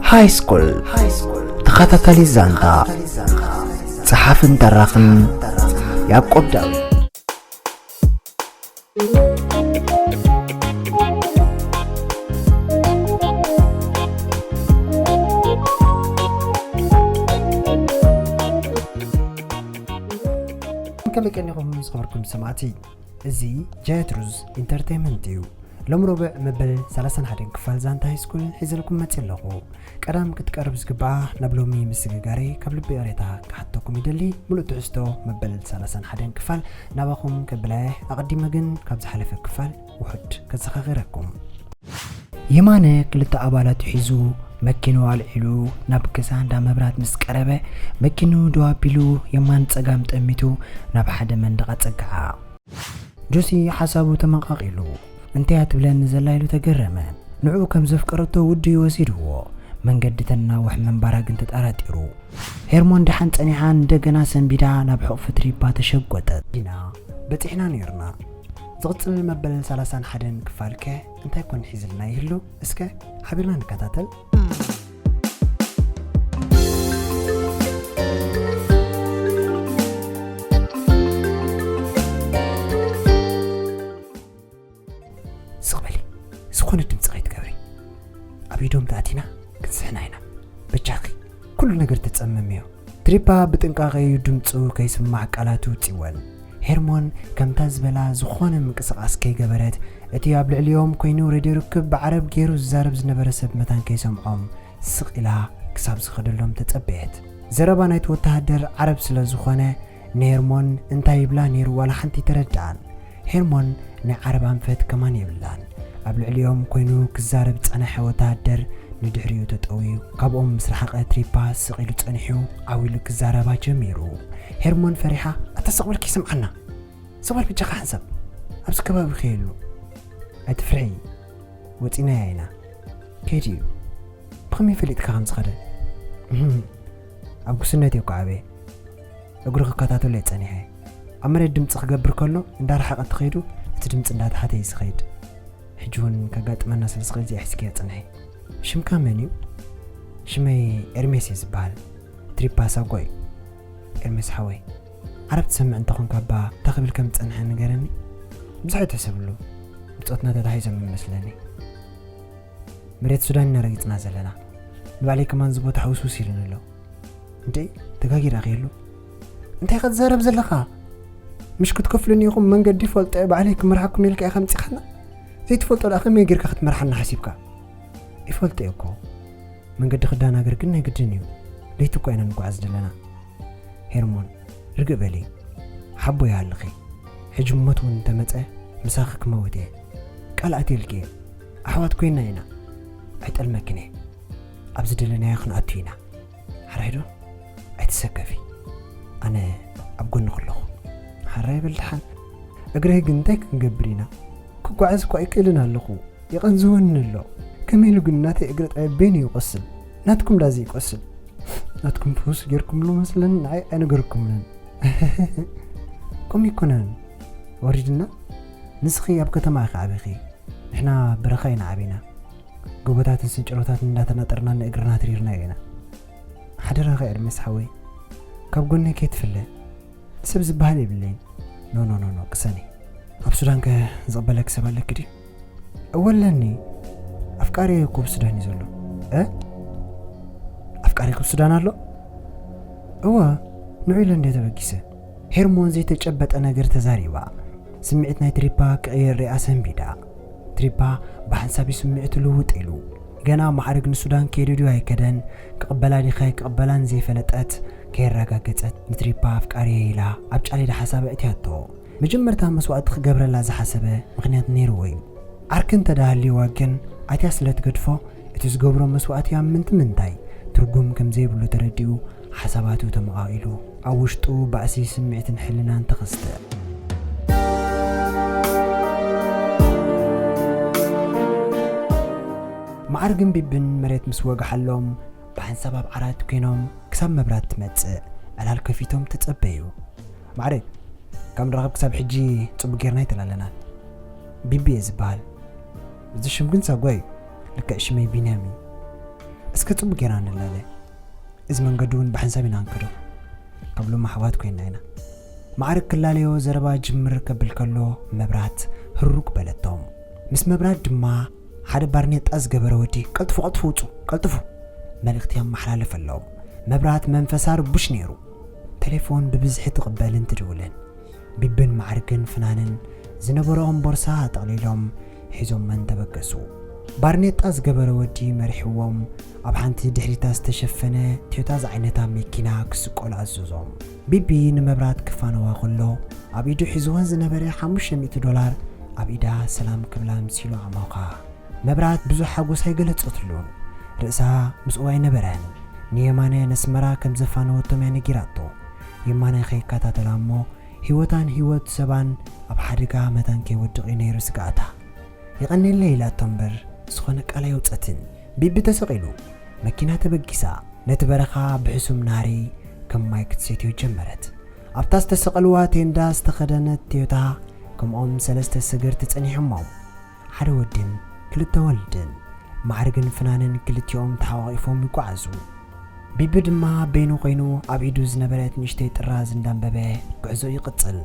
ሃይ ስኩል ተኸታታሊ ዛንታ፣ ጸሓፍን ተራኽን ያዕቆብ ዳዊት። ከመይ ቀኒኹም ዝኸበርኩም ሰማዕቲ? እዚ ጃየት ሩዝ ኢንተርቴይንመንት እዩ። ሎም ረቡዕ መበል ሰላሳን ሓደን ክፋል ዛንታ ሃይስኩል ሒዘልኩም መጺእ ኣለኹ። ቀዳም ክትቀርብ ዝግባኣ ናብ ሎሚ ምስግጋረይ ካብ ልቢ ይቕሬታ ክሓተኩም ይደሊ። ምሉእ ትሕዝቶ መበል ሰላሳን ሓደን ክፋል ናባኹም ከብላየ፣ ኣቐዲመ ግን ካብ ዝሓለፈ ክፋል ውሑድ ከዘኻኽረኩም። የማነ ክልተ ኣባላቱ ሒዙ መኪኑ ኣልዒሉ ናብ ገዛ እንዳ መብራት ምስ ቀረበ፣ መኪኑ ደው ኣቢሉ የማን ጸጋም ጠሚቱ ናብ ሓደ መንደቕ ኣጸግዓ። ጆሲ ሓሳቡ ተመቓቒሉ፣ "እንታይ እያ ትብለኒ ዘላ?" ኢሉ ተገረመ። ንዕኡ ከም ዘፍቀረቶ ውድዩ ወሲድዎ፣ መንገዲ ተናውሕ ምንባራ ግን ተጠራጢሩ። ሄርሞን ደሓን ጸኒሓ እንደገና ሰንቢዳ ናብ ሕቑፊ ትሪፓ ተሸጎጠት። ዲና፣ በጺሕና ነይርና። ዝቕጽል መበል ሰላሳን ሓደን ክፋል ከ እንታይ ኮን ሒዝልና ይህሉ? እስከ ሓቢርና ንከታተል። ስቕ በሊ፣ ዝኾነ ድምፂ ከይትገብሪ። ኣብ ኢዶም ተኣቲና ክንስሕና ኢና። በጃኺ፣ ኩሉ ነገር ተጸመምዮ። ትሪፓ ብጥንቃቐ እዩ ድምፁ ከይስማዕ ቃላቱ ውፂወን። ሄርሞን ከምታ ዝበላ ዝኾነ ምንቅስቓስ ከይገበረት፣ እቲ ኣብ ልዕሊኦም ኮይኑ ሬድዮ ርክብ ብዓረብ ገይሩ ዝዛረብ ዝነበረ ሰብ መታን ከይሰምዖም ስቕ ኢላ ክሳብ ዝኸደሎም ተጸበየት። ዘረባ ናይቲ ወተሃደር ዓረብ ስለ ዝኾነ ንሄርሞን እንታይ ይብላ ነይሩ ዋላ ሓንቲ ኣይተረድኣን። ሄርሞን ናይ ዓረብ ኣንፈት ከማን የብላን። ኣብ ልዕሊኦም ኮይኑ ክዛረብ ዝጸነሐ ወተሃደር ንድሕሪኡ ተጠውዩ ካብኦም ምስ ረሓቐ ትሪፓ ስቕ ኢሉ ጸኒሑ ዓው ኢሉ ክዛረባ ጀሚሩ። ሄርሞን ፈሪሓ፣ "ኣታ ስቕ በል ከይሰምዓና። ስቕ በል በጃኻ ሓንሳብ። ኣብዚ ከባቢ ከየሉ። ኣይትፍርሒ። ወጺናያ ኢና። ከይዱ እዩ። ብኸመይ ፈሊጥካ ከም ዝኸደ?" "እህም፣ ኣብ ጉስነት እየ እኮ ዓብየ። እግሩ ክከታተሎ እየ ጸኒሐ። ኣብ መሬት ድምጺ ክገብር ከሎ እንዳረሓቐ እንተኸይዱ እቲ ድምጺ እንዳተሓተ እዩ ዝኸይድ። ሕጂ እውን ከጋጥመና ስለ ዝኽእል እዚኣ ሒዝክያ ጽንሒ። ሽምካ መን እዩ?" "ሽመይ ኤርሜስ እየ ዝበሃል። ትሪፓ ሳጓ እዩ። ኤርሜስ ሓወይ፣ ዓረብ ትሰምዕ እንተኾንካ እባ እንታይ ክብል ከም ዝጸንሐ ንገረኒ። ብዙሕ ኣይትሕሰብሉ። ብጾትና ተታሒዞም ይመስለኒ። መሬት ሱዳን ኢና ረጊጽና ዘለና። ንባዕለይ ከማን እዚ ቦታ ሕውስውስ ኢሉኒ ኣሎ። እንዴ፣ ተጋጊረ ኣኺሉ? እንታይ ኢኻ ትዛረብ ዘለኻ? ምሽ ክትከፍሉኒ ኢኹም መንገዲ ይፈልጦ እየ ባዕለይ ክመርሓኩም ኢልካ ኢኻ ኣምጺኻና? ዘይትፈልጦ ደኣ ከመይ ጌርካ ክትመርሓና ሓሲብካ?" "ይፈልጦ እየ እኮ። መንገዲ ክደናገር ግን ናይ ግድን እዩ። ለይቲ እኮ ኢና ንጓዓዝ ዘለና። ሄርሞን፣ ርግእ በሊ። ሓቦ ይሃልኺ። ሕጂ ሞት እውን እንተመጸ ምሳኺ ክመውት እየ። ቃል ኣትየልኪ እየ። ኣሕዋት ኮይንና ኢና። ኣይጠልመክን እየ። ኣብ ዝደለናዮ ክንኣቱ ኢና። ሓራይ ዶ? ኣይትሰከፊ። ኣነ ኣብ ጎንኺ ኣለኹ። ሓራይ በል ደሓን። እግረይ ግን እንታይ ክንገብር ኢና? ክጓዓዝ እኳ ኣይክእልን ኣለኹ። ይቐንዝወኒ ኣሎ። ከመይ ኢሉ ግን ናተይ እግሪ ጥራይ በይኑ ይቆስል? ናትኩም ዳ ዘይቆስል? ናትኩም ፈውሲ ጌርኩምሉ መስለኒ፣ ንዓይ ኣይነገርኩምንን። ከምኡ ኣይኮነን። ወሪድና፣ ንስኺ ኣብ ከተማ ኢኺ ዓቢኺ። ንሕና በረኻ ኢና ዓቢና። ጎቦታትን ስንጭሮታትን እንዳተናጠርና ንእግርና ተሪርናዮ ኢና። ሓደራኻ ኤርሜስ ሓወይ፣ ካብ ጎነይ ከይትፍለ። ሰብ ዝበሃል የብለይን። ኖ፣ ኖ፣ ኖ፣ ኖ፣ ቅሰኒ። ኣብ ሱዳን ከ ዝቕበለኪ ሰብ ኣለኪ ድዩ? እወ ኣለኒ። ኣፍቃሪ እኮ ኣብ ሱዳን እዩ ዘሎ። እ? ኣፍቃሪ ኣብ ሱዳን ኣሎ? እወ፣ ንዑ ኢለ እንደ ተበጊሰ። ሄርሞን ዘይተጨበጠ ነገር ተዛሪባ። ስምዒት ናይ ትሪፓ ክቕየር ሪኣ ሰንቢዳ። ትሪፓ ብሓንሳብ እዩ ስምዒቱ ልውጥ ኢሉ። ገና ማዕርግ ንሱዳን ከይዱ ድዩ ኣይከደን፣ ክቕበላ ዲኸ ክቕበላን ዘይፈለጠት፣ ከየረጋገጸት ንትሪፓ ኣፍቃሪየ ኢላ ኣብ ጫሌዳ ሓሳብ ኣእትያቶ። መጀመርታ መስዋእቲ ክገብረላ ዝሓሰበ ምኽንያት ነይርዎ እዩ። ዓርኪ እንተ ደኣ ሃልይዋ ግን ኣትያ ስለ ትገድፎ፣ እቲ ዝገብሮ መስዋእቲ ኣብ ምንቲ ምንታይ ትርጉም ከም ዘይብሉ ተረዲኡ፣ ሓሳባቱ ተመቓቒሉ፣ ኣብ ውሽጡ ባእሲ ስምዒትን ሕልናን ተኸስተ። ማዕርግን ቢብን መሬት ምስ ወግሓሎም፣ ብሓንሳብ ኣብ ዓራት ኮይኖም ክሳብ መብራት ትመጽእ ዕላል ከፊቶም ተጸበዩ። ማዕርግ፣ ካብ ንራኸብ ክሳብ ሕጂ ጽቡቕ ጌርና ኣይተላለናን። ቢቢ እየ ዝበሃል። እዚ ሽም ግን ሳጓ እዩ። ልክዕ ሽመይ ቢንያም እዩ። እስከ ጽቡቅ ጌርና ንላለ፣ እዚ መንገዲ እውን ብሓንሳብ ኢና ንከዶ፣ ካብ ሎም ኣሕዋት ኮይንና ኢና። ማዕርግ ክላለዮ ዘረባ ጅምር ከብል ከሎ፣ መብራት ህሩግ በለቶም። ምስ መብራት ድማ ሓደ ባርኔጣ ዝገበረ ወዲ፣ "ቀልጥፉ፣ ቀልጥፉ ውጹ፣ ቀልጥፉ!" መልእኽቲ ኣመሓላለፈሎም። መብራት መንፈሳ ርቡሽ ነይሩ። ቴሌፎን ብብዝሒ ትቕበልን ትድውልን። ቢብን ማዕርግን ፍናንን ዝነበረኦም ቦርሳ ኣጠቕሊሎም ሒዞመን ተበገሱ። ባርኔጣ ዝገበረ ወዲ መሪሕዎም ኣብ ሓንቲ ድሕሪታ ዝተሸፈነ ቶዮታ ዝዓይነታ መኪና ክስቀሉ ኣዘዞም። ቢቢ ንመብራት ክፋነዋ ከሎ፣ ኣብ ኢዱ ሒዝወን ዝነበረ ሓሙሽተ ሚእቲ ዶላር ኣብ ኢዳ ሰላም ክብላ ምሲሉ ኣዕሞኻ። መብራት ብዙሕ ሓጎስ ኣይገለጸትሉን። ርእሳ ምስኡ ኣይነበረን። ንየማነ ነስመራ ከም ዘፋነወቶም እያ ነጊራቶ። የማነ ከይከታተላ እሞ፣ ህይወታን ህይወት ሰባን ኣብ ሓደጋ መታን ከይወድቕ እዩ ነይሩ ስግኣታ። "የቐኔለይ" ኢላቶ እምበር፣ ዝኾነ ቃል ኣየውጸትን። ቢቢ ተሰቒሉ፣ መኪና ተበጊሳ፣ ነቲ በረኻ ብሕሱም ናህሪ ከም ማይ ክትሰትዮ ጀመረት። ኣብታ ዝተሰቐልዋ ቴንዳ ዝተኸደነት ቶዮታ፣ ከምኦም ሰለስተ ሰገርቲ ጸኒሖሞም። ሓደ ወድን ክልተ ወልድን፣ ማዕርግን ፍናንን ክልቲኦም ተሓቋቒፎም ይጓዓዙ። ቢቢ ድማ በይኑ ኮይኑ ኣብ ኢዱ ዝነበረት ንእሽተይ ጥራዝ እንዳንበበ ጉዕዞ ይቕጽል።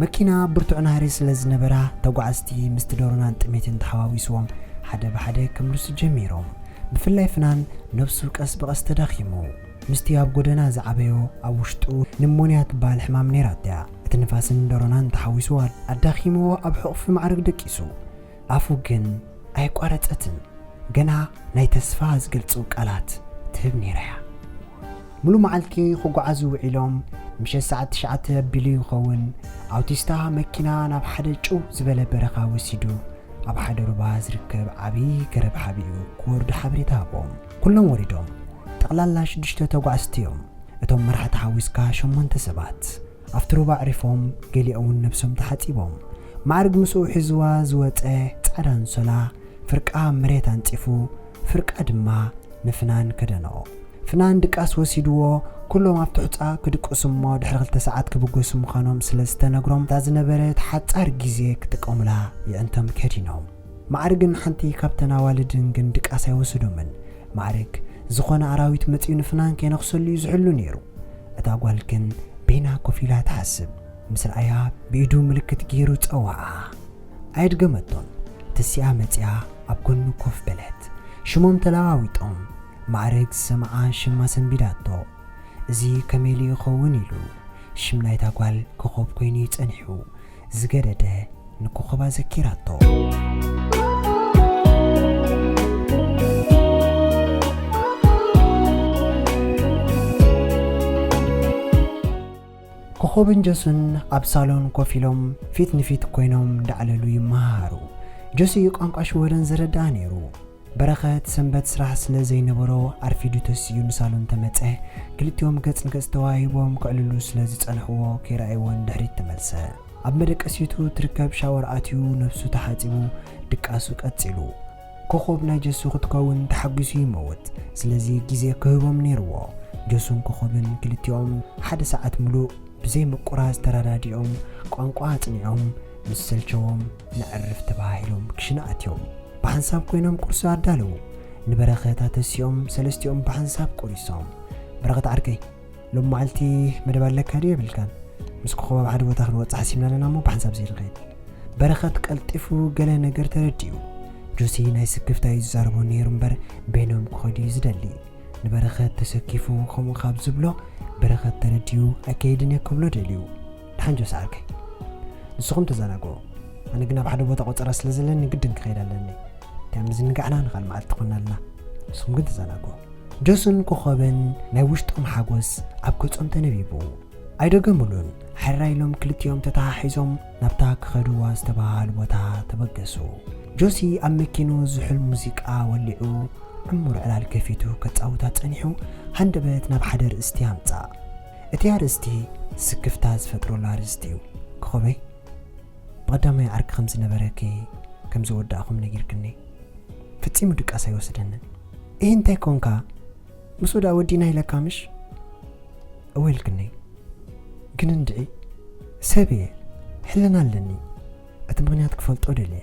መኪና ብርቱዕ ናህሪ ስለ ዝነበራ፣ ተጓዓዝቲ ምስቲ ዶሮናን ጥሜትን ተሓዋዊስዎም ሓደ ብሓደ ክምልሱ ጀሚሮም። ብፍላይ ፍናን ነብሱ ቀስ ብቐስ ተዳኺሙ። ምስቲ ኣብ ጎደና ዝዓበዮ ኣብ ውሽጡ ኒሞንያ ትበሃል ሕማም ነይራቶ እያ። እቲ ንፋስን ዶሮናን ተሓዊስዎ ኣዳኺምዎ ኣብ ሕቑፊ ማዕርግ ደቂሱ። ኣፉ ግን ኣይቋረጸትን። ገና ናይ ተስፋ ዝገልጹ ቃላት ትህብ ነይራ እያ። ሙሉ መዓልቲ ክጓዓዙ ውዒሎም፣ ምሸት ሰዓት ትሽዓተ ኣቢሉ ይኸውን፣ ኣውቲስታ መኪና ናብ ሓደ ጭው ዝበለ በረኻ ወሲዱ፣ ኣብ ሓደ ሩባ ዝርከብ ዓቢ ገረብ ሓቢኡ ክወርዱ ሓበሬታ ሃቦም። ኩሎም ወሪዶም። ጠቕላላ ሽዱሽተ ተጓዓዝቲ እዮም። እቶም መራሕቲ ሓዊስካ ሸሞንተ ሰባት። ኣብቲ ሩባ ኣዕሪፎም፣ ገሊኦም እውን ነብሶም ተሓጺቦም። ማዕርግ ምስኡ ሒዝዋ ዝወጸ ጻዕዳ ኣንሶላ፣ ፍርቃ ኣብ መሬት ኣንጺፉ፣ ፍርቃ ድማ ንፍናን ከደንኦ። ፍናን ድቃስ ወሲድዎ፣ ኩሎም ኣብቲ ሑጻ ክድቅሱ እሞ፣ ድሕሪ ክልተ ሰዓት ክብገሱ ምዃኖም ስለ ዝተነግሮም፣ እታ ዝነበረት ሓጻር ግዜ ክጥቀሙላ የዕንቶም ከዲኖም። ማዕርግን ሓንቲ ካብተን ኣዋልድን ግን ድቃስ ኣይወሰዶምን። ማዕርግ ዝኾነ ኣራዊት መጺኡ ንፍናን ከይነኽሰሉ እዩ ዝሕሉ ነይሩ። እታ ጓል ግን በይና ኮፍ ኢላ ትሓስብ። ምስ ረኣያ ብኢዱ ምልክት ገይሩ ጸውዓ። ኣየድገመቶን። ተሲኣ መጺኣ ኣብ ጎኑ ኮፍ በለት። ሽሞም ተለዋዊጦም። ማዕርግ ዝሰምዓ ሽማ ሰንቢዳቶ። እዚ ከመይ ኢሉ ይኸውን ኢሉ ሽም ናይታ ጓል ኮኾብ ኮይኑ እዩ ጸኒሑ። ዝገደደ ንኮኾብ ኣዘኪራቶ። ኮኾብን ጆስን ኣብ ሳሎን ኮፍ ኢሎም ፊት ንፊት ኮይኖም እንዳዕለሉ ይመሃሩ። ጆሲ ቋንቋ ሽወደን ዝረድኣ ነይሩ። በረኸት ሰንበት ስራሕ ስለ ዘይነበሮ ኣርፊዱ ተሲኡ ንሳሎን ተመጸ። ክልቲኦም ገጽ ንገጽ ተዋሂቦም ከዕልሉ ስለ ዝጸንሕዎ ከይረኣይዎ ንድሕሪት ተመልሰ። ኣብ መደቀሲቱ ትርከብ ሻወር ኣትዩ ነብሱ ተሓጺቡ ድቃሱ ቀጺሉ። ኮኾብ ናይ ጀሱ ክትከውን ተሓጒሱ ይመውት። ስለዚ ግዜ ክህቦም ነይርዎ። ጀሱን ኮኾብን ክልቲኦም ሓደ ሰዓት ምሉእ ብዘይ ምቁራዝ ተረዳዲኦም ቋንቋ ኣጽኒዖም ምስ ሰልቸዎም ነዕርፍ ተባሂሎም ክሽነ ኣትዮም። ብሓንሳብ ኮይኖም ቁርሲ ኣዳለዉ። ንበረኸት ኣተሲኦም ሰለስቲኦም ብሓንሳብ ቆሪሶም። በረኸት ዓርከይ፣ ሎም መዓልቲ መደብ ኣለካ ድዩ የብልካን? ምስ ኮኾብ ኣብ ሓደ ቦታ ክንወጽእ ሓሲብና ኣለና እሞ ብሓንሳብ ዘይንኸይድ። በረኸት ቀልጢፉ ገለ ነገር ተረዲኡ። ጆሲ ናይ ስክፍታ እዩ ዝዛረቦ ነይሩ እምበር በይኖም ክኸዱ እዩ ዝደሊ። ንበረኸት ተሰኪፉ ከምኡ ካብ ዝብሎ በረኸት ተረዲኡ ኣይከይድን እየ ክብሎ ደልዩ። ደሓን ጆሲ ዓርከይ፣ ንስኹም ተዘናግዑ። ኣነ ግን ኣብ ሓደ ቦታ ቆጸራ ስለ ዘለኒ ግድን ክኸይድ ኣለኒ። እንታይ ምዝንጋዕና ንኻል መዓልቲ ትኾና ኣለና። ንስኹም ግን ተዘናግዑ። ጆስን ኮኾብን ናይ ውሽጦም ሓጎስ ኣብ ገጾም ተነቢቡ። ኣይደገምሉን። ሕራይ ኢሎም ክልቲኦም ተተሓሒዞም ናብታ ክኸድዋ ዝተባሃሉ ቦታ ተበገሱ። ጆሲ ኣብ መኪኑ ዝሑል ሙዚቃ ወሊዑ ዕሙር ዕላል ከፊቱ ከጻውታ ጸኒሑ ሃንደበት ናብ ሓደ ኣርእስቲ ኣምጻ። እቲ ኣርእስቲ ስክፍታ ዝፈጥረሉ ኣርእስቲ እዩ። ኮኾበይ፣ ብቐዳማይ ዓርኪ ከም ዝነበረኪ ከም ዝወዳእኹም ነጊርክኒ። ፈጺሙ ድቃስ ኣይወሰደንን። "እህ፣ እንታይ ኮንካ? ምስኡ ደኣ ወዲእና ኢለካ ምሽ?" "እወ" ኢልክኒ። "ግን እንድዒ ሰብ እየ፣ ሕልና ኣለኒ። እቲ ምኽንያት ክፈልጦ ደልየ።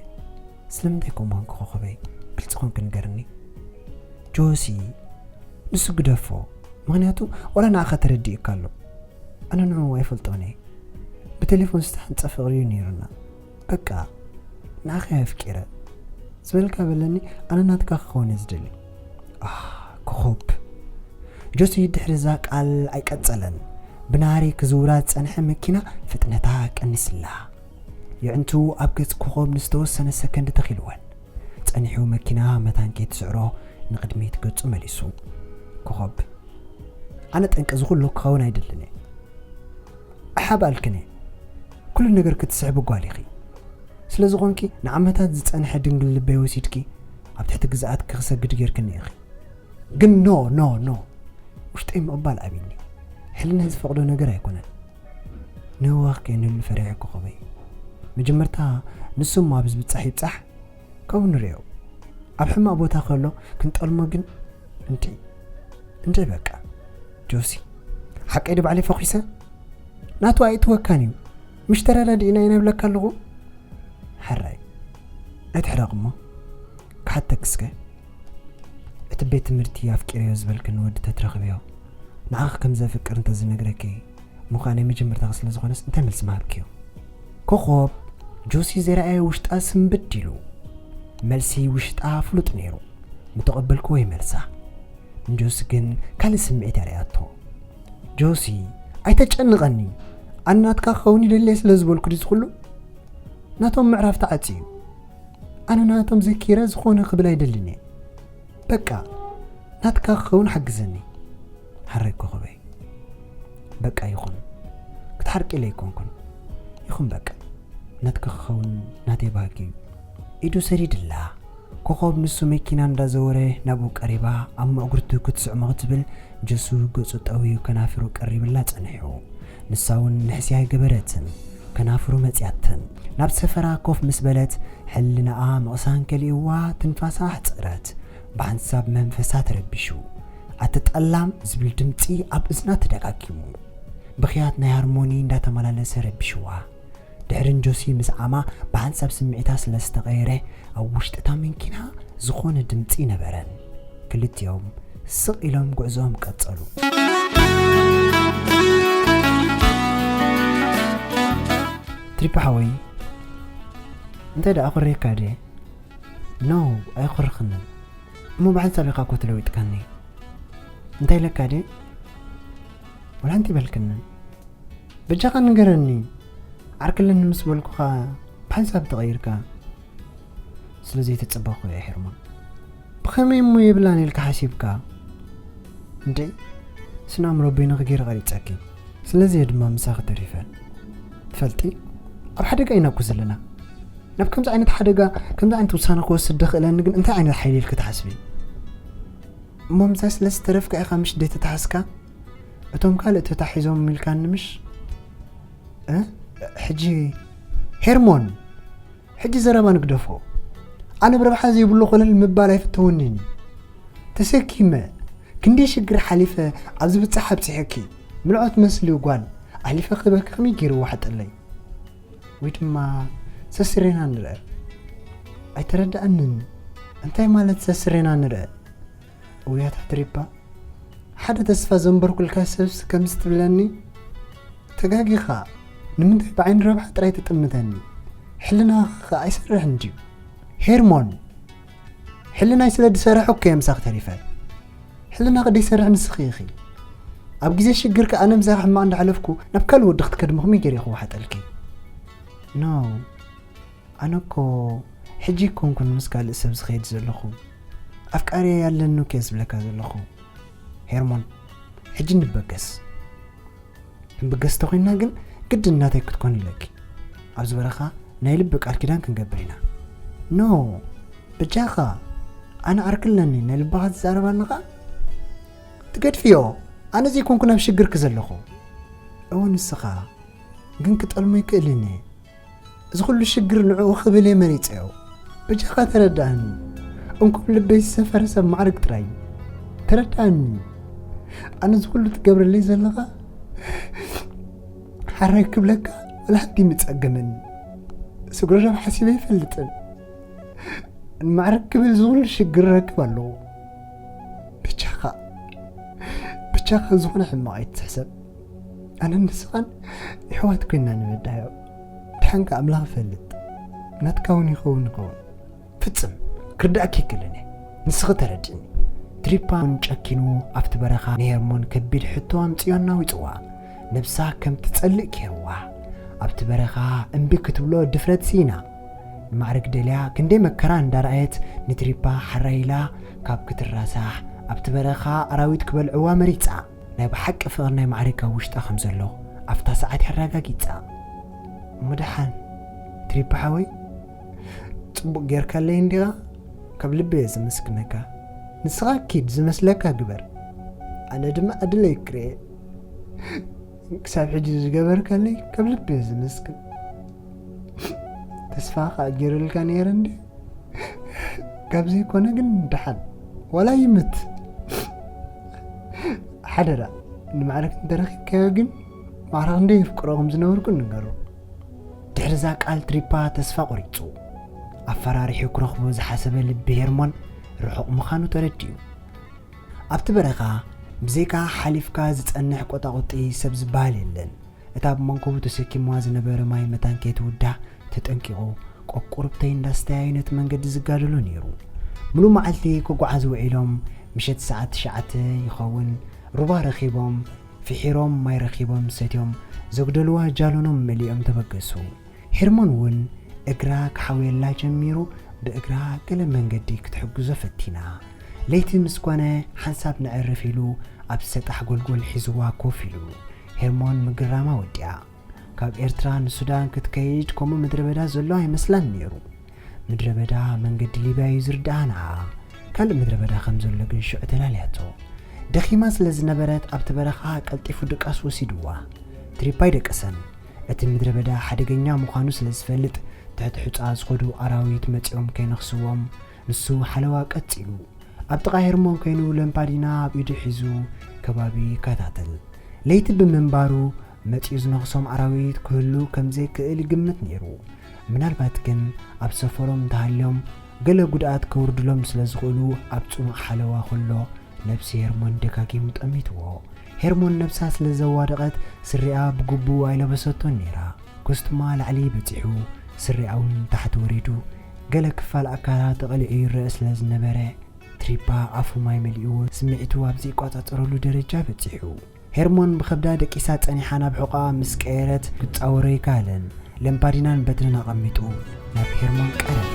ስለምንታይ ከምኡ ኮንኪ ኮኾበይ? ግልጺ ኮንኪ ንገርኒ።" ጆሲ ንሱ ግደፎ። ምኽንያቱ ዋላ ንዓኻ ተረዲእካ ኣሎ። ኣነ ንዕኡ ኣይፈልጦን እየ። ብቴሌፎን ዝተሓንጸ ፍቕሪ እዩ ነይሩና። በቃ ንዓኻ እየ ኣፍቂረ ዝበልካ በለኒ። ኣነ ናትካ ክኸውን እየ ዝደሊ። ኣህ፣ ኮኾብ። ጆሲ ድሕሪ እዛ ቃል ኣይቀጸለን። ብናህሪ ክዝውራ ዝጸንሐ መኪና ፍጥነታ ቀኒስላ። የዕንቱ ኣብ ገጽ ኮኾብ ንዝተወሰነ ሰከንድ ተኺልወን። ጸኒሑ መኪና መታን ከይትስዕሮ ንቕድሚት ገጹ መሊሱ። ኮኾብ፣ ኣነ ጠንቂ እዚ ኩሉ ክኸውን ኣይደልን እየ። ኣሓባልክን እየ። ኩሉ ነገር ክትስሕቢ ጓል ኢኺ። ስለ ዝኾንኪ ንዓመታት ዝጸንሐ ድንግል ልበይ ወሲድኪ ኣብ ትሕቲ ግዝኣትኪ ክሰግድ ጌርክኒ ኢኺ። ግን ኖ፣ ኖ፣ ኖ። ውሽጠይ ምቕባል ኣቢኒ። ሕልናይ ዝፈቕዶ ነገር ኣይኮነን። ንህዋኽ ከይንህሉ ፈሪሐ ኮኾበይ። መጀመርታ ንሱ እሞ ኣብ ዝብጻሕ ይብጻሕ፣ ካብኡ ንርእዮ። ኣብ ሕማቕ ቦታ ከሎ ክንጠልሞ ግን እንድዒ፣ እንድዒ በቃ። ጆሲ፣ ሓቀይ ዶ ባዕለይ ፈኺሰ? ናቱ ኣይእትወካን እዩ። ምሽ ተረዳዲእና ኢና ይብለካ ኣለኹ። ሕራይ፣ ኣይትሕረቕ እሞ። ክሓተክ እስከ። እቲ ቤት ትምህርቲ ኣፍቂረዮ ዝበልክኒ ወዲ ተትረኽብዮ፣ ንዓኺ ከም ዘፍቅር እንተዝነግረኪ፣ ምዃነይ መጀመርታኺ ስለ ዝኾነስ እንታይ መልሲ ምሃብክዮ? ኮኾብ፣ ጆሲ ዘይረኣየ ውሽጣ ስምብድ ኢሉ። መልሲ ውሽጣ ፍሉጥ ነይሩ። ምተቐበልክዎ ይመልሳ። ንጆሲ ግን ካልእ ስምዒት ኣርእያቶ። ጆሲ፣ ኣይተጨንቐኒ። ኣነ ናትካ ክኸውን ይደሊ ስለ ዝበልኩ ድዩ ዝኹሉ? ናቶም ምዕራፍ ተዓጽዩ። ኣነ ናቶም ዘኪረ ዝኾነ ክብል ኣይደልን እየ። በቃ፣ ናትካ ክኸውን ሓግዘኒ። ሓራይ ኮኾበይ። በቃ ይኹን። ክትሓርቂ ኢለ ኣይኮንኩን። ይኹን በቃ። ናትካ ክኸውን ናተይ ባህጊ እዩ። ኢዱ ሰዲድላ። ኮኾብ ንሱ መኪና እንዳዘወረ ናብኡ ቀሪባ፣ ኣብ መእጉርቱ ክትስዕሞ ክትብል፣ ጆሲ ገጹ ጠውዩ ከናፍሩ ቀሪብላ ጸኒሑ። ንሳ እውን ንሕስያ ኣይገበረትን። ከናፍሩ መጽያትን። ናብ ሰፈራ ኮፍ ምስ በለት፣ ሕልናኣ ምቕሳን ከሊእዋ ትንፋሳ ኣሕጸረት። ብሓንሳብ መንፈሳ ተረቢሹ። ኣቲ ጠላም ዝብል ድምጺ ኣብ እዝና ተደጋጊሙ። ብኽያት ናይ ሃርሞኒ እንዳተመላለሰ ረቢሽዋ። ድሕሪ ንጆሲ ምስዓማ ብሓንሳብ ስምዒታ ስለ ዝተቐየረ፣ ኣብ ውሽጢ እታ መኪና ዝኾነ ድምጺ ነበረን። ክልቲኦም ስቕ ኢሎም ጉዕዞኦም ቀጸሉ። ትሪፓ ሓወይ፣ እንታይ ደኣ ኮሬካ ድየ? ኖ፣ ኣይኾርኽንን። እሞ ብሓንሳብ ኢኻ እኮ ተለዊጥካኒ። እንታይ ኢለካ ድየ? ወላ ሓንቲ ይበልክንን። በጃኻ ንገረኒ። ዓርክለኒ ምስ በልኩኻ ብሓንሳብ ተቐይርካ። ስለ ዘይተጸበኹ እየ ሄርሞን። ብኸመይ እሞ የብላን ኢልካ ሓሲብካ? እንዴ፣ ስነ ኣእምሮ በይንኺ ገይረ ቀሪጸኪ። ስለዚ እየ ድማ ምሳኺ ተሪፈ። ትፈልጢ፣ ኣብ ሓደጋ ኢና እኮ ዘለና። ናብ ከምዚ ዓይነት ሓደጋ፣ ከምዚ ዓይነት ውሳነ ክወስድ ደኽእለኒ ግን እንታይ ዓይነት ሓይሊ ኢልኪ ትሓስቢ? እሞ ምሳይ ስለ ዝተረፍካ ኢኻ ምሽ ደይተታሓዝካ? እቶም ካልእ ተታሒዞም ኢልካኒ ምሽ? እ? ሕጂ ሄርሞን፣ ሕጂ ዘረባ ንግደፎ። ኣነ ብረብሓ ዘይብሉ ኮለል ምባል ኣይፍተወንን እዩ። ተሰኪመ፣ ክንደይ ሽግር ሓሊፈ ኣብዚ ብጻሕ ኣብጺሐኪ። ምልዖት መስሊ ጓል፣ ኣሕሊፈ ክበኪ ከመይ ገይሩ ይወሓጠለይ? ወይ ድማ ሰስሬና ንርአ። ኣይተረድኣንን። እንታይ ማለት ሰስሬና ንርአ? እውያት ኣትሪባ፣ ሓደ ተስፋ ዘንበርኩልካ ሰብስ ከምዚ ትብለኒ? ተጋጊኻ። ንምንታይ ብዓይኒ ረብሓ ጥራይ ትጥምተኒ? ሕልናኻ ከ ኣይሰርሕን ድዩ? ሄርሞን፣ ሕልናይ ስለ ዝሰርሕ እኮ እየ ምሳኺ ተሪፈ። ሕልናኺ ደይሰርሕ ንስኺ ኢኺ። ኣብ ግዜ ሽግር ከ ኣነ ምሳኺ ሕማቕ እንዳሕለፍኩ ናብ ካልእ ወዲ ክትከድሚ ከመይ ገይረ ክወሓጠልኪ? ኖ፣ ኣነ እኮ ሕጂ ኣይኮንኩን ምስ ካልእ ሰብ ዝኸይድ ዘለኹ። ኣፍቃሪየይ ኣለኒ እኮ እየ ዝብለካ ዘለኹ። ሄርሞን፣ ሕጂ ንበገስ። ክንብገስ ተኾይንና ግን ግድን ናተይ ክትኮን ኣለኪ። ኣብዚ በረኻ ናይ ልቢ ቃል ኪዳን ክንገብር ኢና። ኖ፣ በጃኻ፣ ኣነ ዓርኪ ኣለኒ፣ ናይ ልብኻ ትዛረብ ኣለኻ? ትገድፍዮ፣ ኣነ ዘይኮንኩ ናብ ሽግርኪ ዘለኹ። እወ ንስኻ፣ ግን ክጠልሞ ይክእልን እየ። እዚ ኩሉ ሽግር ንዕኡ ክብል እየ መሪጸዮ። በጃኻ ተረዳእኒ። እንኮ ኣብ ልበይ ዝሰፈረ ሰብ ማዕርግ ጥራይ። ተረዳእኒ። ኣነ እዚ ኩሉ ትገብረለይ ዘለኻ ሓራይ ክብለካ ወላ ሓንቲ ምጸገመኒ። ስግረ ዶብ ሓሲበ ኣይፈልጥን። ንማዕርግ ክብል እዚ ኩሉ ሽግር ረክብ ኣለዎ። በጃኻ፣ ብጃኻ ዝኾነ ሕማቕ ኣይትሕሰብ። ኣነን ንስኻን ኣሕዋት ኮይና ንበዳዮ። ድሓን ከኣ ኣምላኽ ይፈልጥ፣ ናትካ እውን ይኸውን ይኸውን። ፍጽም ክርዳእኪ ይክእልን እየ። ንስኺ ተረድእኒ። ትሪፓ እውን ጨኪኑ ኣብቲ በረኻ ንሄርሞን ከቢድ ሕቶ ኣምጺኦ ኣናዊጽዋ። ነብሳ ከም ትጸልእ ገይርዋ። ኣብቲ በረኻ እምቢ ክትብሎ ድፍረት ስኢና። ንማዕርግ ደልያ ክንደይ መከራ እንዳረኣየት ንትሪፓ ሓራይ ኢላ ካብ ክትራሳሕ ኣብቲ በረኻ ኣራዊት ክበልዕዋ መሪጻ። ናይ ብሓቂ ፍቕሪ ናይ ማዕርግ ኣብ ውሽጣ ከም ዘሎ ኣብታ ሰዓት ኣረጋጊጻ። እሞ ደሓን ትሪፓ ሓወይ፣ ጽቡቕ ጌርካለይ እንዲኻ፣ ካብ ልቢ እየ ዘመስግነካ። ንስኻ ኪድ ዝመስለካ ግበር፣ ኣነ ድማ ዕድለይ ክርኤ። ክሳብ ሕጂ ዝገበርካለይ ካብ ልቢ እየ ዘመስግን። ተስፋ ከኣ ገይረልካ ነይረ እንድዩ። ካብ ዘይኮነ ግን ደሓን ዋላ ይምት። ሓደራ ንማዕረግ እንተረኺብካዮ ግን ማዕረ ክንደይ የፍቅሮ ከም ዝነበርኩ ንገሮ። ድሕሪ እዛ ቃል ትሪፓ ተስፋ ቆሪጹ። ኣፈራሪሑ ክረኽቦ ዝሓሰበ ልቢ ሄርሞን ርሑቕ ምዃኑ ተረዲኡ። ኣብቲ በረኻ ብዘይካ ሓሊፍካ ዝጸንሕ ቆጣቑጢ ሰብ ዝበሃል የለን። እታ ኣብ መንኮቡ ተሰኪምዋ ዝነበረ ማይ መታን ከይትውዳእ ተጠንቂቑ፣ ቆቁርብተይ እንዳስተያዩ ነቲ መንገዲ ዝጋደሎ ነይሩ። ምሉእ መዓልቲ ክጓዓዙ ውዒሎም፣ ምሸት ሰዓት ትሽዓተ ይኸውን፣ ሩባ ረኺቦም፣ ፍሒሮም፣ ማይ ረኺቦም ሰትዮም፣ ዘጉደልዋ ጃሎኖም መሊኦም ተበገሱ። ሄርሞን እውን እግራ ክሓውየላ ጀሚሩ፣ ብእግራ ገለ መንገዲ ክትሕግዞ ፈቲና። ለይቲ ምስ ኮነ፣ ሓንሳብ ነዕርፍ ኢሉ፣ ኣብ ሰጣሕ ጎልጎል ሒዝዋ ኮፍ ኢሉ። ሄርሞን ምግርራማ ወዲኣ። ካብ ኤርትራ ንሱዳን ክትከይድ ከምኡ ምድረ በዳ ዘሎ ኣይመስላን ነይሩ። ምድረ በዳ መንገዲ ሊብያ እዩ ዝርድኣ ንዓኣ። ካልእ ምድረ በዳ ከም ዘሎ ግን ሽዑ ተላልያቶ። ደኺማ ስለ ዝነበረት ኣብቲ በረኻ ቀልጢፉ ድቃስ ወሲድዋ። ትሪፓ ኣይደቀሰን። እቲ ምድረ በዳ ሓደገኛ ምዃኑ ስለ ዝፈልጥ ትሕቲ ሑጻ ዝኸዱ ኣራዊት መጺኦም ከይነኽስዎም ንሱ ሓለዋ ቀጺሉ። ኣብ ጥቓ ሄርሞን ኮይኑ ለምፓዲና ኣብ ኢዱ ሒዙ ከባቢ ይከታተል። ለይቲ ብምንባሩ መጺኡ ዝነኽሶም ኣራዊት ክህሉ ከም ዘይክእል ይግምት ነይሩ። ምናልባት ግን ኣብ ሰፈሮም እንተሃልዮም ገለ ጉድኣት ከውርድሎም ስለ ዝኽእሉ ኣብ ጽኑዕ ሓለዋ ከሎ ነብሲ ሄርሞን ደጋጊሙ ጠሚትዎ። ሄርሞን ነብሳ ስለ ዘዋደቐት ስሪኣ ብግቡእ ኣይለበሰቶን ነይራ። ኩስትማ ላዕሊ በጺሑ ስሪኣ እውን ታሕቲ ወሪዱ ገለ ክፋል ኣካላ ተቐሊዑ ይረአ ስለ ዝነበረ ትሪፓ ኣፉ ማይ መሊእዎ ስምዒቱ ኣብ ዘይቋጻጸረሉ ደረጃ በጺሑ። ሄርሞን ብኸብዳ ደቂሳ ጸኒሓ ናብ ሕቖኣ ምስ ቀየረት ክትጻወሮ ኣይከኣለን። ለምፓዲናን በትርን ኣቐሚጡ ናብ ሄርሞን ቀረበ።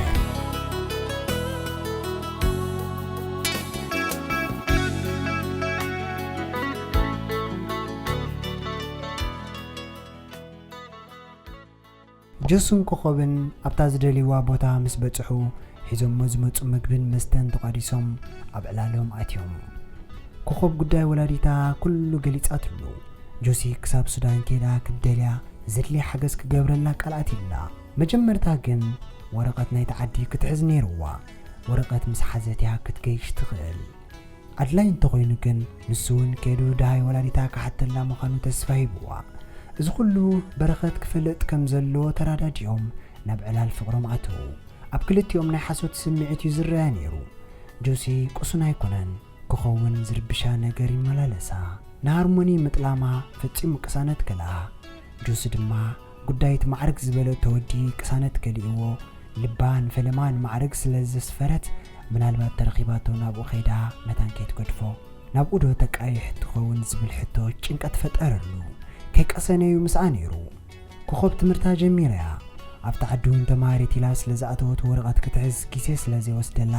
ጆስን ኮኾብን ኣብታ ዝደልይዋ ቦታ ምስ በጽሑ፣ ሒዞሞ ዝመጹ መግብን መስተን ተቋዲሶም ኣብ ዕላሎም ኣትዮም። ኮኾብ ጉዳይ ወላዲታ ኩሉ ገሊጻትሉ። ጆሲ ክሳብ ሱዳን ከይዳ ክትደልያ ዘድልያ ሓገዝ ክገብረላ ቃል ኣትዩላ። መጀመርታ ግን ወረቐት ናይቲ ዓዲ ክትሕዝ ነይርዋ። ወረቐት ምስ ሓዘት እያ ክትገይሽ ትኽእል። ኣድላይ እንተኾይኑ ግን ንሱ እውን ከይዱ ደሃይ ወላዲታ ክሓተላ ምዃኑ ተስፋ ሂብዋ። እዚ ኩሉ በረኸት ክፈልጥ ከም ዘለዎ ተራዳዲኦም ናብ ዕላል ፍቕሮም ኣተዉ። ኣብ ክልቲኦም ናይ ሓሶት ስምዒት እዩ ዝረኣ ነይሩ። ጆሲ ቁሱን ኣይኮነን፣ ክኸውን ዝርብሻ ነገር ይመላለሳ። ንሃርሞኒ ምጥላማ ፈጺሙ ቅሳነት ከልኣ። ጆሲ ድማ ጉዳይ እቲ ማዕርግ ዝበለ ተወዲ ቅሳነት ከሊእዎ ልባ ንፈለማ ንማዕርግ ስለ ዘስፈረት ምናልባት ተረኺባቶ ናብኡ ከይዳ መታን ከይትገድፎ ናብኡ ዶ ተቃይሕ ትኸውን ዝብል ሕቶ ጭንቀት ፈጠረሉ። ከይቀሰነ እዩ ምስኣ ነይሩ። ኮኾብ ትምህርታ ጀሚራ እያ። ኣብቲ ዓዲ እውን ተማሃሪት ኢላ ስለ ዝኣተወት ወረቐት ክትሕዝ ግዜ ስለ ዘይወስደላ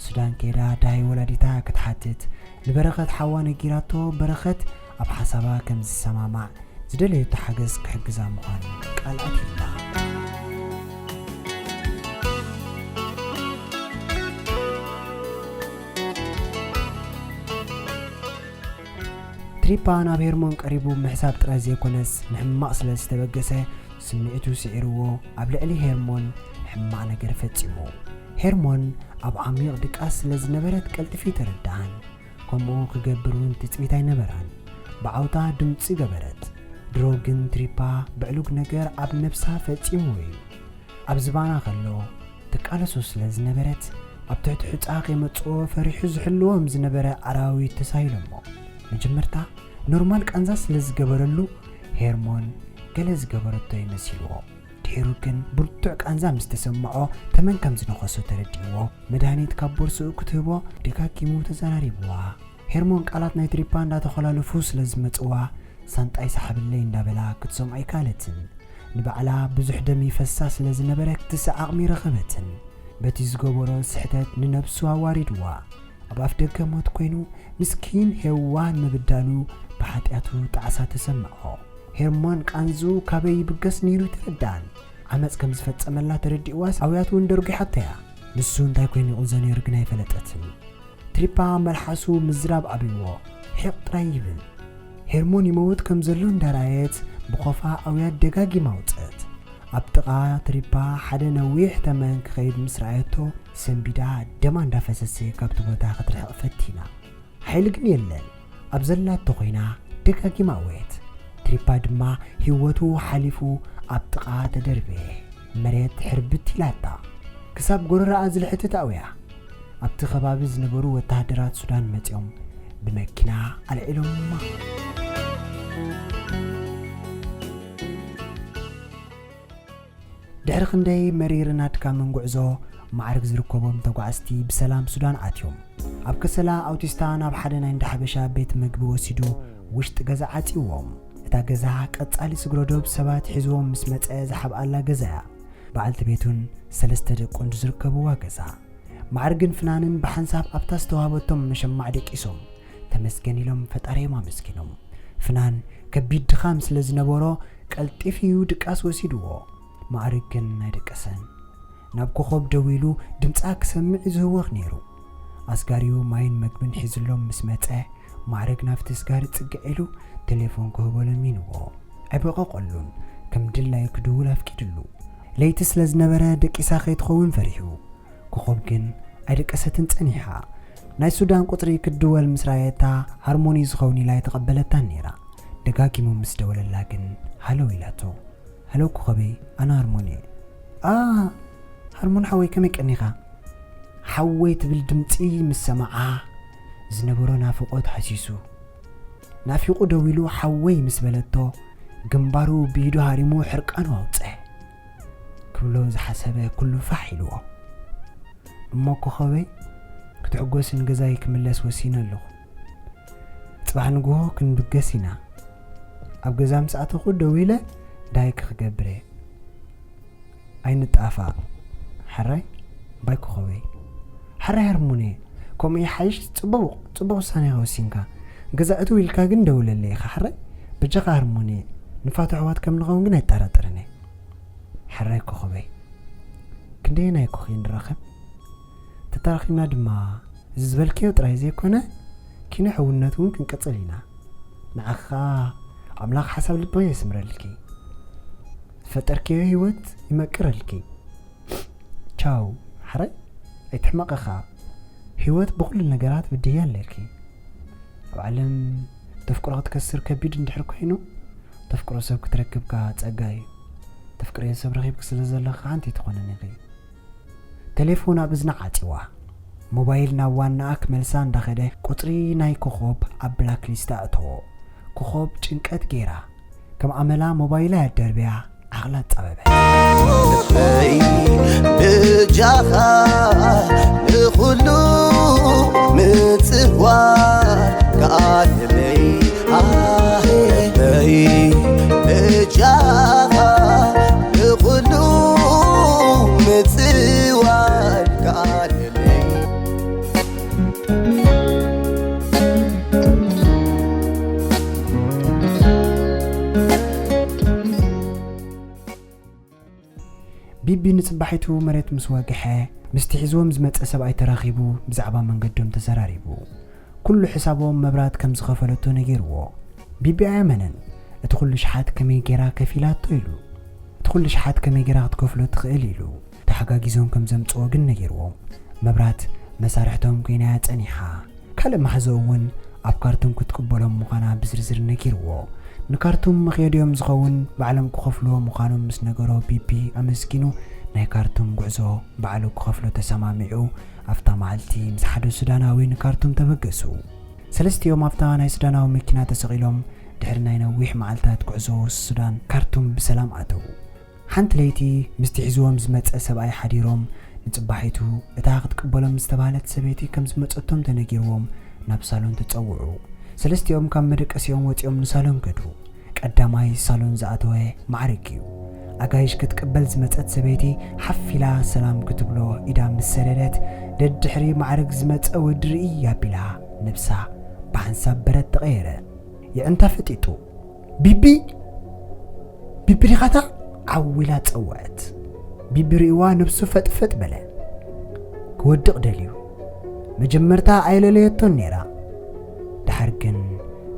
ሱዳን ከይዳ ዳሃይ ወላዲታ ክትሓትት ንበረኸት ሓዋ ነጊራቶ። በረኸት ኣብ ሓሳባ ከም ዝሰማማዕ ዝደለየቶ ሓገዝ ክሕግዛ ምዃኑ ቃል ኣትዩላ። ትሪፓ ናብ ሄርሞን ቀሪቡ ምሕሳብ ጥራይ ዘይኮነስ ንሕማቕ ስለ ዝተበገሰ ስምዒቱ ስዒርዎ ኣብ ልዕሊ ሄርሞን ሕማቕ ነገር ፈጺሙ። ሄርሞን ኣብ ዓሚቕ ድቃስ ስለ ዝነበረት ቀልጢፉ ኣይተረድኣን። ከምኡ ክገብር እውን ትጽቢት ኣይነበራን። ብዓውታ ድምጺ ገበረት። ድሮ ግን ትሪፓ ብዕሉግ ነገር ኣብ ነብሳ ፈጺምዎ እዩ። ኣብ ዝባና ከሎ ትቃለሶ ስለ ዝነበረት ኣብ ትሕቲ ሑጻ ከይመጽኦ ፈሪሑ ዝሕልዎም ዝነበረ ኣራዊት ተሳሂሎሞ። መጀመርታ ኖርማል ቃንዛ ስለ ዝገበረሉ ሄርሞን ገለ ዝገበረቶ ይመሲልዎ። ድሒሩ ግን ብርቱዕ ቃንዛ ምስ ተሰምዖ ተመን ከም ዝነኸሶ ተረዲእዎ። መድሃኒት ካብ ቦርስኡ ክትህቦ ደጋጊሙ ተዘራሪብዋ። ሄርሞን ቃላት ናይ ትሪፓ እንዳተኾላለፉ ስለ ዝመጽዋ ሳንጣይ ሰሓብለይ እንዳበላ ክትሰምዖ ኣይካለትን። ንባዕላ ብዙሕ ደም ይፈሳ ስለ ዝነበረ ክትስእ ዓቕሚ ረኸበትን። በቲ ዝገበሮ ስሕተት ንነብሱ ኣዋሪድዋ። ኣብ ኣፍ ደገ ሞት ኮይኑ ምስኪን ሄዋን ምብዳሉ ብሓጢኣቱ ጣዕሳ ተሰምዖ። ሄርሞን ቃንዝኡ ካበይ ይብገስ ነይሩ ኣይተረድኣን። ዓመፅ ከም ዝፈጸመላ ተረዲእዋስ ኣውያት እውን ደርጒሓቶ እያ። ንሱ እንታይ ኮይኑ ይቕንዞ ነይሩ ግን ኣይፈለጠትን። ትሪፓ መልሓሱ ምዝራብ ኣብይዎ ሒቕ ጥራይ ይብል። ሄርሞን ይመውት ከም ዘሎ እንዳረኣየት ብኾፋ ኣውያት ደጋጊማ ኣውፀት። ኣብ ጥቓ ትሪፓ ሓደ ነዊሕ ተመን ክኸይድ ምስ ረኣየቶ ሰንቢዳ ደማ እንዳፈሰሰ ካብቲ ቦታ ክትርሕቕ ፈቲና። ሓይሊ ግን የለን። ኣብ ዘላቶ ኮይና ደጋጊማ ኣወየት። ትሪፓ ድማ ህይወቱ ሓሊፉ ኣብ ጥቓ ተደርበየ። መሬት ሕርብት ኢላታ። ክሳብ ጎረረኣ ዝልሕትት ኣውያ። ኣብቲ ከባቢ ዝነበሩ ወተሃደራት ሱዳን መጺኦም ብመኪና ኣልዒሎማ። ድሕሪ ክንደይ መሪርን ኣድካምን ጉዕዞ ማዕርግ ዝርከቦም ተጓዓዝቲ ብሰላም ሱዳን ኣትዮም። ኣብ ከሰላ ኣውቲስታ ናብ ሓደ ናይ እንዳ ሓበሻ ቤት መግቢ ወሲዱ ውሽጢ ገዛ ዓጽይዎም። እታ ገዛ ቀጻሊ ስግረዶብ ሰባት ሒዝዎም ምስ መጸ ዝሓብኣላ ገዛ እያ። በዓልቲ ቤቱን ሰለስተ ደቁን ዝርከብዋ ገዛ። ማዕርግን ፍናንን ብሓንሳብ ኣብታ ዝተዋህበቶም መሸማዕ ደቂሶም ተመስገን ኢሎም ፈጣሪኦም ኣመስጊኖም። ፍናን ከቢድ ድኻም ስለ ዝነበሮ ቀልጢፉ እዩ ድቃስ ወሲድዎ። ማዕርግ ግን ኣይደቀሰን። ናብ ኮኾብ ደዊሉ ድምጻ ክሰምዕ እዩ ዝህወኽ ነይሩ። ኣስጋሪኡ ማይን መግብን ሒዝሎም ምስ መጸ ማዕርግ ናብቲ ኣስጋሪ ጽግዕ ኢሉ ቴሌፎን ክህቦ ለሚንዎ። ኣይበቐቐሉን። ከም ድላዩ ክድውል ኣፍቂድሉ። ለይቲ ስለ ዝነበረ ደቂሳ ከይትኸውን ፈሪሑ። ኮኾብ ግን ኣይደቀሰትን ጸኒሓ። ናይ ሱዳን ቁጽሪ ክትድወል ምስ ረኣየታ ሃርሞኒ ዝኸውን ኢላ ኣይተቐበለታን ነይራ። ደጋጊሙ ምስ ደወለላ ግን ሃሎ ኢላቶ። ሃሎ ኮኾበይ፣ ኣነ ሃርሞኒ እየ። ኣ፣ ሃርሞን ሓወይ ከመይ ቀኒኻ? ሓወይ ትብል ድምጺ ምስ ሰምዓ ዝነበሮ ናፍቖት ሃሲሱ። ናፊቑ ደዊሉ ሓወይ ምስ በለቶ ግንባሩ ብኢዱ ሃሪሙ ሕርቃኑ ኣውጽአ። ክብሎ ዝሓሰበ ኩሉ ፋሕ ኢልዎ። እሞ ኮኾበይ ክትሕጎስ ንገዛይ ክምለስ ወሲነ ኣለኹ። ጽባሕ ንግሆ ክንብገስ ኢና። ኣብ ገዛ ምስ ኣተኹ ደዊለ ዳይክ ክገብር እየ። ኣይንጣፋእ። ሕራይ ባይ ኮኾበይ። ሕራይ ሃርሞኒ፣ ከምኡ ይሓይሽ። ጽቡቕ፣ ጽቡቕ ውሳነ ኢኻ ወሲንካ። ገዛ እትው ኢልካ ግን ደውለለይ ኢኻ ሕራይ። በጃኻ ሃርሞኒ፣ ንፋቶ ኣሕዋት ከም ንኸውን ግን ኣይጠራጠርን እየ። ሕራይ ኮኾበይ። ክንደየናይ እኮ ክንራኸብ? ተተራኺብና ድማ እዚ ዝበልክዮ ጥራይ ዘይኮነ ኪነ ሕውነት እውን ክንቅጽል ኢና። ንዓኺ ኸኣ ኣምላኽ ሓሳብ ልብኺ የስምረልኪ። ዝፈጠርክዮ ህይወት ይመቅረልኪ። ቻው። ሕራይ ኣይትሕመቒ ኸኣ። ህይወት ብኹሉ ነገራት ብድህያ ኣለኪ። ኣብ ዓለም ተፍቅሮ ክትከስር ከቢድ እንድሕር ኮይኑ፣ ተፍቅሮ ሰብ ክትረክብ ከኣ ጸጋ እዩ። ተፍቅርዮ ሰብ ረኺብኪ ስለ ዘለኺ ከኣ ሓንቲ ኣይትኾንን ኢኺ። ቴሌፎን ኣብ እዝና ዓጺዋ። ሞባይል ናብ ዋናኣ ክመልሳ እንዳኸደ ቁጽሪ ናይ ኮኾብ ኣብ ብላክ ሊስት ኣእተዎ። ኮኾብ ጭንቀት ገይራ። ከም ኣመላ ሞባይላ ኣደርብያ ዓቕላ ኣጻበበ። ልበይ ብጃኻ ንኹሉ ምጽዋር ከኣለለይ። ኣሄ ልበይ ብጃኻ ንኹሉ ምጽዋር ከኣለለይ። ቢቢ ንጽባሒቱ መሬት ምስ ወግሐ፣ ምስቲ ሒዝዎም ዝመጸ ሰብኣይ ተራኺቡ ብዛዕባ መንገዶም ተዘራሪቡ። ኩሉ ሕሳቦም መብራት ከም ዝኸፈለቶ ነጊርዎ። ቢቢ ኣየመነን። እቲ ኩሉ ሽሓት ከመይ ጌራ ከፊላቶ ኢሉ። እቲ ኩሉ ሽሓት ከመይ ጌራ ክትከፍሎ ትኽእል ኢሉ። ተሓጋጊዞም ከም ዘምጽኦ ግን ነጊርዎም። መብራት መሳርሕቶም ኮይና እያ ጸኒሓ። ካልእ መሓዛኡ እውን ኣብ ካርቱም ክትቅበሎም ምዃና ብዝርዝር ነጊርዎ። ንካርቱም መኽየዲኦም ዝኸውን ባዕሎም ክኸፍልዎ ምዃኖም ምስ ነገሮ ቢቢ ኣመስጊኑ ናይ ካርቱም ጉዕዞ ባዕሉ ክኸፍሎ ተሰማሚዑ ኣብታ መዓልቲ ምስ ሓደ ሱዳናዊ ንካርቱም ተበገሱ። ሰለስቲኦም ኣብታ ናይ ሱዳናዊ መኪና ተሰቒሎም ድሕሪ ናይ ነዊሕ መዓልታት ጉዕዞ ሱዳን ካርቱም ብሰላም ኣተዉ። ሓንቲ ለይቲ ምስቲ ሒዝዎም ዝመጸ ሰብኣይ ሓዲሮም ንጽባሒቱ እታ ክትቅበሎም ዝተባህለት ሰበይቲ ከም ዝመጸቶም ተነጊርዎም ናብ ሳሎን ተጸውዑ። ሰለስቲኦም ካብ መደቀሲኦም ወጺኦም ንሳሎን ከዱ። ቀዳማይ ሳሎን ዝኣተወ ማዕርግ እዩ። ኣጋይሽ ክትቅበል ዝመጸት ሰበይቲ ሓፍ ኢላ ሰላም ክትብሎ ኢዳ ምስ ሰደደት፣ ደድሕሪ ማዕርግ ዝመጸ ወዲ ርእይ ኣቢላ ነብሳ ብሓንሳብ በረድ ተቐየረ። የዕንታ ፈጢጡ፣ "ቢቢ! ቢቢ ዲኻታ?" ዓው ኢላ ጸውዐት። ቢቢ ርእይዋ ነብሱ ፈጥፈጥ በለ። ክወድቕ ደልዩ። መጀመርታ ኣይለለየቶን ነይራ። ደሓር ግን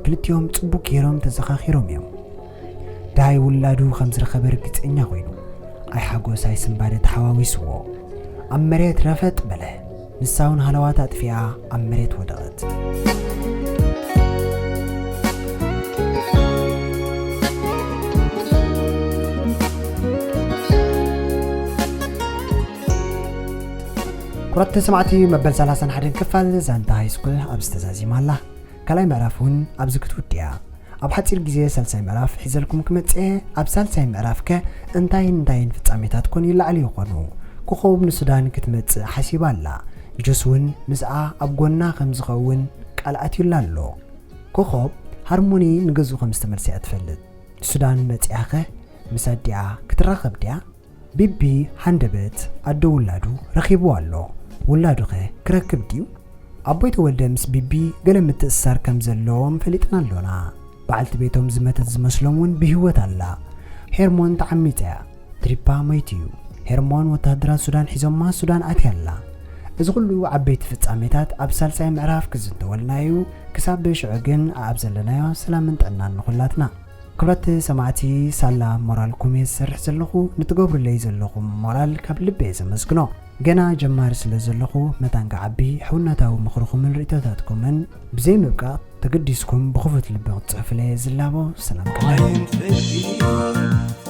ክልቲኦም ጽቡቕ ገይሮም ተዘኻኺሮም እዮም። ደሃይ ውላዱ ከም ዝረኸበ ርግጸኛ ኮይኑ፣ ኣይ ሓጎስ ኣይ ስንባደ ተሓዋዊስዎ። ኣብ መሬት ረፈጥ በለ። ንሳ እውን ሃለዋት ኣጥፊኣ ኣብ መሬት ወደቐት። ኩራት ተሰማዕቲ፣ መበል ሰላሳን ሓደን ክፋል ዛንታ ሃይስኩል ኣብዚ ተዛዚማ ኣላ። ካልኣይ ምዕራፍ እውን ኣብዚ ክትውድእ እያ። ኣብ ሓጺር ግዜ ሳልሳይ ምዕራፍ ሒዘልኩም ክመጽእ እየ። ኣብ ሳልሳይ ምዕራፍ ከ እንታይን እንታይን ፍጻሜታት ኮን ይለዓሉ ይኾኑ? ኮኾብ ንሱዳን ክትመጽእ ሓሲባ ኣላ። ጆስ እውን ምስኣ ኣብ ጎና ከም ዝኸውን ቃል ኣትዩላ ኣሎ። ኮኾብ ሃርሞኒ ንገዝኡ ከም ዝተመልሰ እያ ትፈልጥ። ሱዳን መጺኣኸ ምስ ኣዲኣ ክትራኸብ ድያ? ቢቢ ሃንደበት ኣዶ ውላዱ ረኺብዎ ኣሎ። ውላዱኸ ክረክብ ድዩ? ኣቦይ ተወልደ ምስ ቢቢ ገለ ምትእስሳር ከም ዘለዎም ፈሊጥና ኣሎና። በዓልቲ ቤቶም ዝመተት ዝመስሎም እውን ብህይወት ኣላ። ሄርሞን ተዓሚጻ እያ። ትሪፓ ሞይቱ እዩ። ሄርሞን ወታደራት ሱዳን ሒዞማ ሱዳን ኣትያ ኣላ። እዚ ኩሉ ዓበይቲ ፍጻሜታት ኣብ ሳልሳይ ምዕራፍ ክዝንተወልና እዩ። ክሳብ ሽዑ ግን ኣብ ዘለናዮ ሰላምን ጥዕናን ንኹላትና። ክብረት ሰማዕቲ፣ ሳላ ሞራልኩም እየ ዝሰርሕ ዘለኹ። ንትገብሩለይ ዘለኹም ሞራል ካብ ልቢ እየ ዘመስግኖ። ገና ጀማሪ ስለ ዘለኹ መታን ክዓቢ ሕውነታዊ ምኽርኹምን ርእይቶታትኩምን ብዘይ ምብቃቕ ተገዲስኩም ብኽፉት ልቢ ክትጽሕፉለይ እየ ዝላቦ። ሰላም ቅድሚ ኣይንፈዲ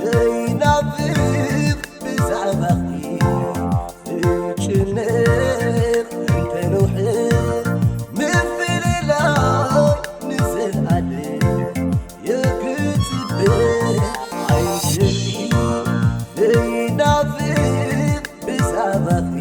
ዘይናፍቕ ብዛዕባኺ ዝጭነቕ እንተንውሕ ምፍልላይ ንዘልኣለም የክጽብቕ ኣይንፈዲ ዘይናፍቕ ብዛዕባኺ